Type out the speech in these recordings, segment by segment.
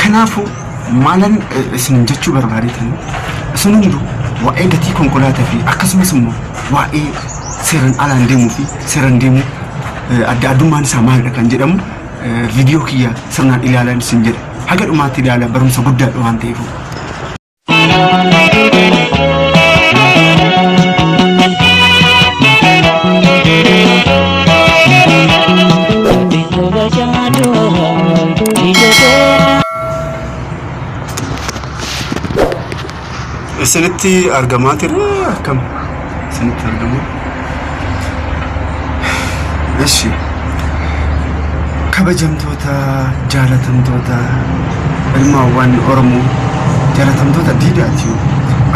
Kanaafuu maalan isin jechuu barbaadeetan isin hunduu waa'ee gatii konkolaataa fi akkasumas immoo waa'ee seeran alaan deemuu fi seeran deemuu adda addummaan isaa maalidha kan jedhamu viidiyoo kiyya sirnaan ilaalan isin jedha. Haga dhumaatti ilaala barumsa guddaadha waan ta'eef. Isinitti argamaa ture akkam isinitti argamaa? Eshi kabajamtoota jaalatamtoota ilmaawwan Oromoo jaalatamtoota diidaati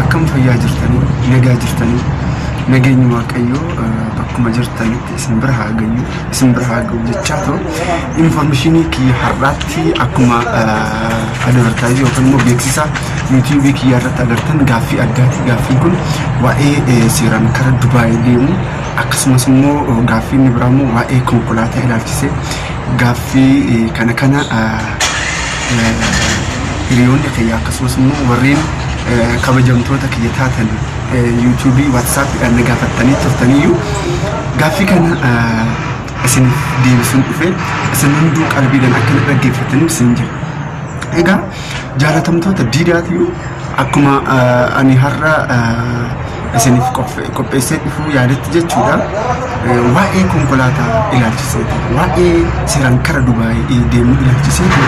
akkam fayyaa jirtanii nagaa jirtanii nageenyi waaqayyoo bakkuma jirtanitti isin bira haa gayu isin bira haa gahu jechaa ta'u infoormeeshinii kiyya har'aatti akkuma advertaayizii yookaan immoo beeksisa yuutuubii kiyya irratti agartan gaaffii addaati. Gaaffiin kun waa'ee seeraan kara Dubaay deemu akkasumas immoo gaaffii inni biraa immoo waa'ee konkolaataa ilaalchisee gaaffii kana kana hiriyoonni kiyya akkasumas immoo warreen kabajamtoota kiyya taatan yuutuubii waatsaappiidhaan na gaafattanii turtaniyyuu gaaffii kana isiniif deebisuun dhufe isin hunduu qalbiidhaan akka na dhaggeeffataniif isin jira. Egaa jaalatamtoota diidaatiyu akkuma ani har'a isiniif qopheessee dhufuu yaadatti jechuudha. Waa'ee konkolaataa ilaalchiseeti. Waa'ee seeraan kara Dubaayii deemuu ilaalchiseeti.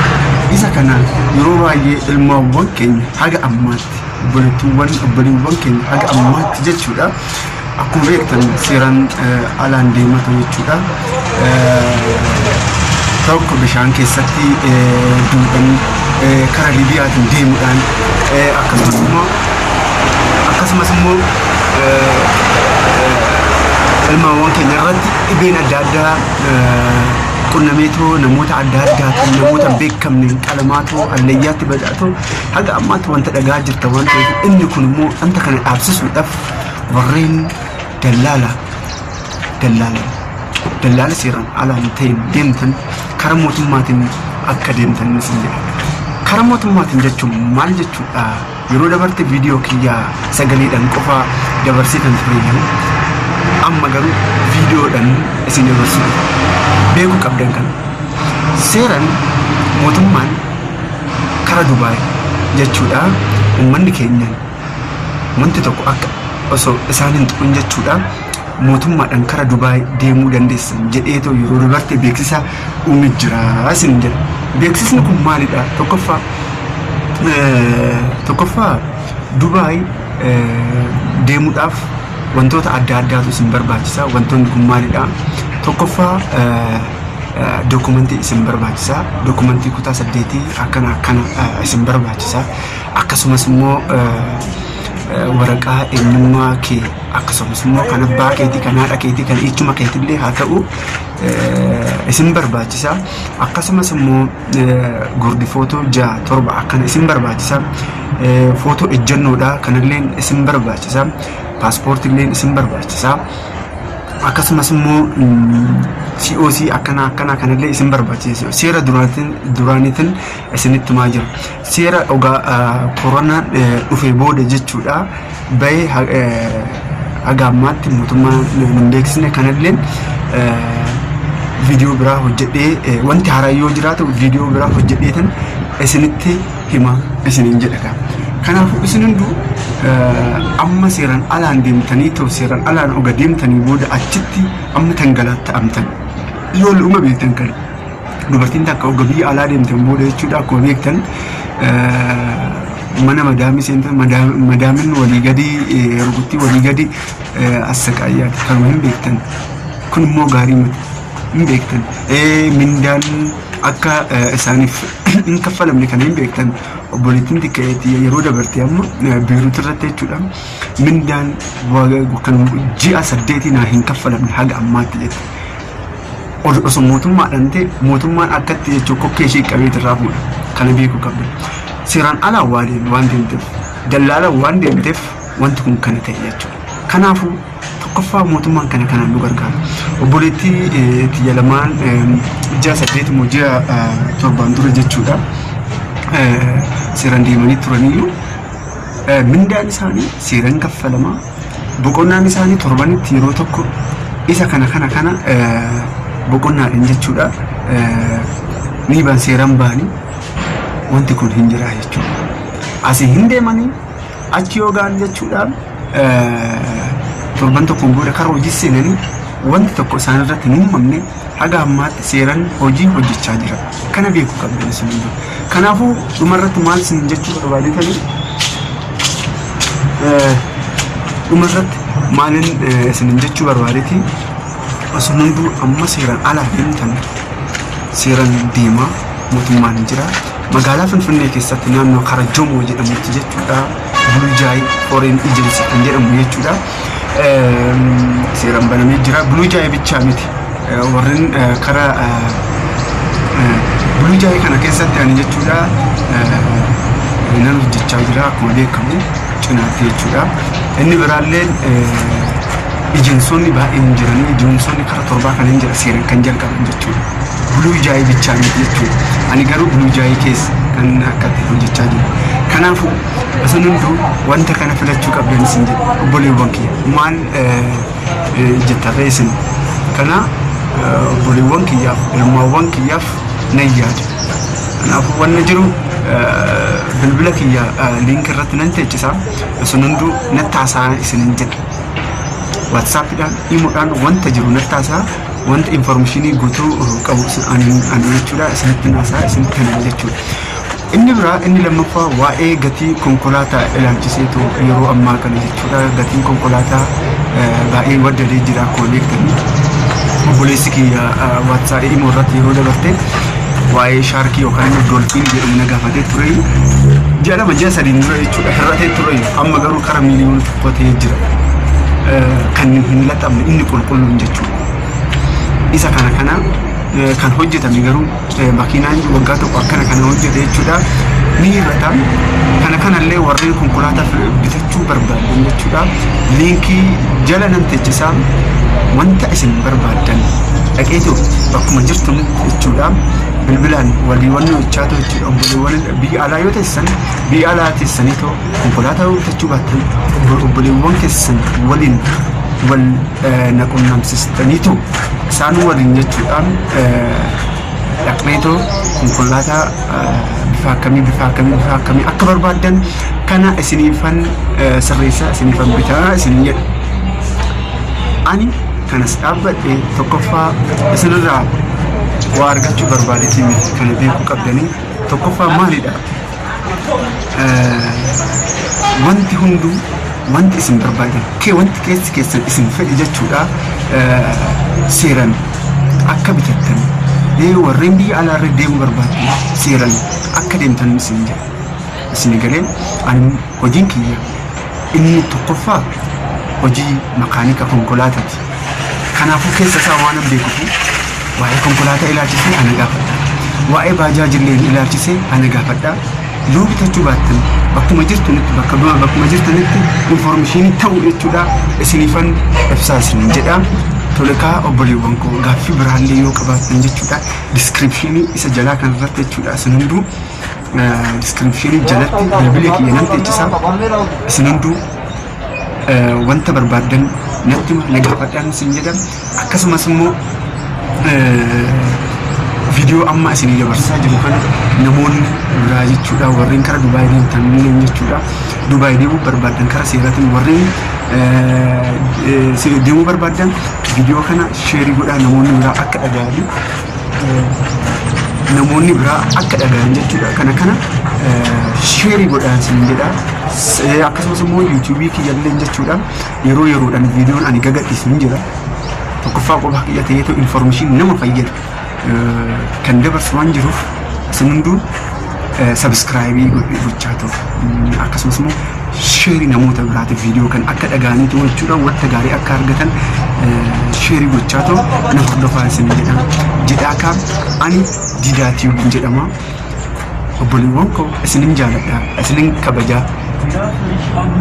Isa kana yeroo baay'ee ilmaawwan keenya haga ammaatti obboleettiiwwan obboleewwan keenya haga ammaatti jechuudha. Akkuma beektan seeraan alaan deematu jechuudha. Tokko bishaan keessatti duudhan karaa Liibiyaatiin deemuudhaan akkasumas immoo akkasumas immoo ilmaawwan keenya irratti dhibeen adda addaa qunnameetoo namoota adda addaatiin namoota hin beekamneen qalamaatoo hallayyaatti badaatoo haga ammaatti wanta dhagaa jirta waan ta'eef inni kun immoo wanta kana dhaabsisuudhaaf warreen dallaala dallaala dallaala seeraan alaan ta'een deemtan karaa mootummaatiin akka deemtan isin jedha. Karaa mootummaatiin jechuun maal jechuudha? Yeroo dabarte viidiyoo kiyya sagaleedhaan qofa dabarsitan tureyyuu amma garuu viidiyoodhaan isin dabarsuu beekuu qabdan kana. Seeraan mootummaan kara Dubaay jechuudha uummanni keenya wanti tokko akka osoo isaan hin tuqin jechuudha mootummaadhaan kara Dubaay deemuu dandeessan jedheetoo yeroo dabarte beeksisa uume jira isin jedha. Beeksisni kun maalidha? Tokkoffaa tokkoffaa Dubaay deemuudhaaf wantoota adda addaatu isin barbaachisa. Wantoonni kun maalidha? Tokkoffaa dookumentii isin barbaachisa. Dookumentii kutaa saddeetii akkana akkana isin barbaachisa. Akkasumas immoo waraqaa eenyummaa kee akkasumas immoo kan abbaa keetii kan haadha keetii kan echuma keetillee haa ta'u isin barbaachisa. Akkasumas immoo gurdi footoo 6 7 akkana isin barbaachisa. Footoo ejjennoodha kanallee isin barbaachisa. Paaspoortiillee isin barbaachisa. Akkasumas immoo COC akkana akkana kanallee isin barbaachisa. Seera duraaniitiin isinitti himaa jira. Seera dhugaa koronaan dhufe booda jechuudha. Bahee haga ammaatti mootummaan hin beeksisne kanallee viidiyoo biraa hojjedhee wanti haaraa yoo jiraatu viidiyoo biraa hojjedheetan isinitti hima isiniin jedha. Kanaafuu isin hunduu amma seeraan alaan deemtanii ta'u seeraan alaan oga deemtanii booda achitti amma tangalatta'amtan yoo lu'uma beektan kana dubartiin takka oga biyya alaa deemtan booda jechuudha akkuma beektan mana madaamii seentan madaamin walii gadi rukuttii walii gadi assaqaayyaati kanuma hin beektan kun immoo gaarii miti hin beektan mindaan akka isaaniif hin kaffalamne kana hin beektan obboleettiin xiqqeetti yeroo dabarte amma Beeruut irratti jechuudha mindaan kan ji'a 8 naa hin kaffalamne haga ammaatti jette. Osoo mootummaadhaan ta'e mootummaan akkatti jechuun kokkee ishee qabeet irraa fuudha. Kana beekuu qabda. Seeraan alaa waan deemteef dallaala waan deemteef wanti kun kana ta'e jechuudha. Kanaafuu tokkoffaa mootummaan kana kanaan nu gargaara. Obboleettii tiyya lamaan ji'a 8 immoo ji'a 7n dura jechuudha. Seeraan deemanii turaniyyuu mindaan isaanii seeraan kaffalamaa, boqonnaan isaanii torbanitti yeroo tokko isa kana kana kana boqonnaadhaan jechuudha. Ni ban seeraan ba'anii wanti kun hin jira jechuudha. Asii hin deemanii achi yoo ga'an jechuudha, torban tokkoon booda karaa hojii seenanii wanti tokko isaan irratti hin uumamne, haga ammaatti seeraan hojii hojjechaa jira. Kana beekuu qabdan isin hunduu. Kanaafuu dhumarratti maal isin jechuu barbaadetanii, dhumarratti maalin isin jechuu barbaadeti, isin hunduu amma seeraan alaa deemtan seeraan deemaa, mootummaan jira. Magaalaa Finfinnee keessatti naannoo kara Jomoo jedhamutti jechuudha. Blue Jay Foreign Agency kan jedhamu jechuudha. Seeraan banamee jira. Blue Jay bichaa miti. Warreen kara Blue Jay kana keessatti ani jechuudha nan hojjechaa jira akkuma beekamu cinaatti jechuudha. Inni biraalleen ejensoonni baay'een jiranii, ejensoonni kara torbaa kan hin jira seeraan kan jalqaban jechuudha. Blue Jay bichaa miti jechuudha. Ani garuu Blue Jay keessa kan akkatti hojjechaa jiru. Kanaafuu isin hunduu wanta kana filachuu qabdan isin jedha, obboleewwan kiyya. Maal jettarree isin? Kana obboleewwan kiyyaaf, ilmaawwan kiyyaaf nan yaada. Kanaafuu wanni jiru bilbila kiyya link irratti nan teechisa. Isin hunduu natti haasaa isinin jedha. WhatsAppiidhaan, imoodhaan wanta jiru natti haasaa, wanta information guutuu qabu ani jechuudha isinitti haasaa, isinitti hima jechuudha. Inni biraa, inni lammaffaa, waa'ee gatii konkolaataa ilaalchiseetu yeroo ammaa kana jechuudha gatiin konkolaataa baay'ee waddadee jira akkuma beektanii. Obboleessi kiyya WhatsApp, imo irratti yeroo dabarte waa'ee shark yookaan immoo dolphin jedhamu na gaafatee ture. Ji'a 2, ji'a 3 dura jechuudha hir'atee ture, amma garuu kara 1 miliyoona ta'ee jira. Kan hin laxamne, inni qulqulluun jechuudha. Isa kana kana kan hojjetame garuu makiinaan waggaa tokko akkana kana hojjete jechuudha ni hir'ata. Kana kanallee warreen konkolaataa bitachuu barbaadan jechuudha link jala nan teechisaa, wanta isin barbaaddan dhaqeetu bakkuma jirtu jechuudha bilbilaan waliiwwan hojjaatu jechuudha. Obboleewwan biyya alaa yoo teessan, biyya alaa teessaniitoo konkolaataa yoo bitachuu baattan, obboleewwan keessan waliin wal na qunnamsiistaniitu isaan waliin jechuudhaan dhaqneetoo konkolaataa bifa akkamii, bifa akkamii, bifa akkamii akka barbaaddan kana isiniifan sirreessaa, isiniifan bitaa isinin jedha. Ani kanas dhaabbadhe tokkoffaa isinirraa waa argachuu barbaadetii miti, kana beekuu qabdanii. Tokkoffaa maalidha? Wanti hunduu, wanti isin barbaadan kee, wanti keessi keessan isin fedhe jechuudha seeran akka bitattan, warreen biyya alaarra deemuu barbaadan seeran akka deemtan isin jedha. Isin galee, ani hojiin kiyya inni tokkoffaa hojii makaanika konkolaataati. Kanaafuu keessa isaa waan hin beekuuf waa'ee konkolaataa ilaalchisee ana gaafadha. Waa'ee baajaajillee ilaalchisee ana gaafadha. Yoo bitachuu baattan bakkuma jirtanitti, bakka bakkuma jirtanitti information ta'u jechuudha isiniifan ibsaa isin jedha. Tolekaa obboleewwan koo, gaaffii biraallee yoo qabaattan jechuudha description isa jalaa kanarratti jechuudha isin hunduu description jalatti bilbila kiyya nan teechisaa, isin hunduu wanta barbaaddan natti na gaafadhaan isin jedha. Akkasumas immoo viidiyoo amma isinii dabarsaa jiru kana namoonni biraa jechuudha, warreen kara Dubaay deemtan illee jechuudha, Dubaay deemuu barbaaddan, kara seeraatiin warreen deemuu barbaaddan, viidiyoo kana share godhaa, namoonni biraa akka dhaga'anii, namoonni biraa akka dhaga'an jechuudha. Kana kana share godhaa isin jedha. Akkasumas immoo YouTube kiyyallee jechuudha yeroo yeroodhaan viidiyoon ani gagadhiisu hin jira. Tokkoffaa qophaa kiyya ta'eetu information nama fayyadu kan dabarsu waan jiruuf isin hunduu subscribe gochaa turu, akkasumas immoo share namoota biraatiif viidiyoo kan akka dhaga'aniitu jechuudha wanta gaarii akka argatan share gochaa turu, na hordofaa isin jedha. Jedhaa ani Diidaa Tube jedhama. Obboleewwan koo, isinin jaaladha, isinin kabajaa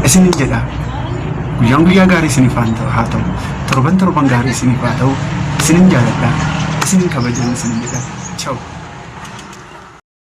isinin jedha. Guyyaan guyyaa gaarii isiniif haa ta'u, torban torban gaarii isiniif haa ta'u. Isinin jaaladha, isinin kabajaan isinin jedha. Ciao.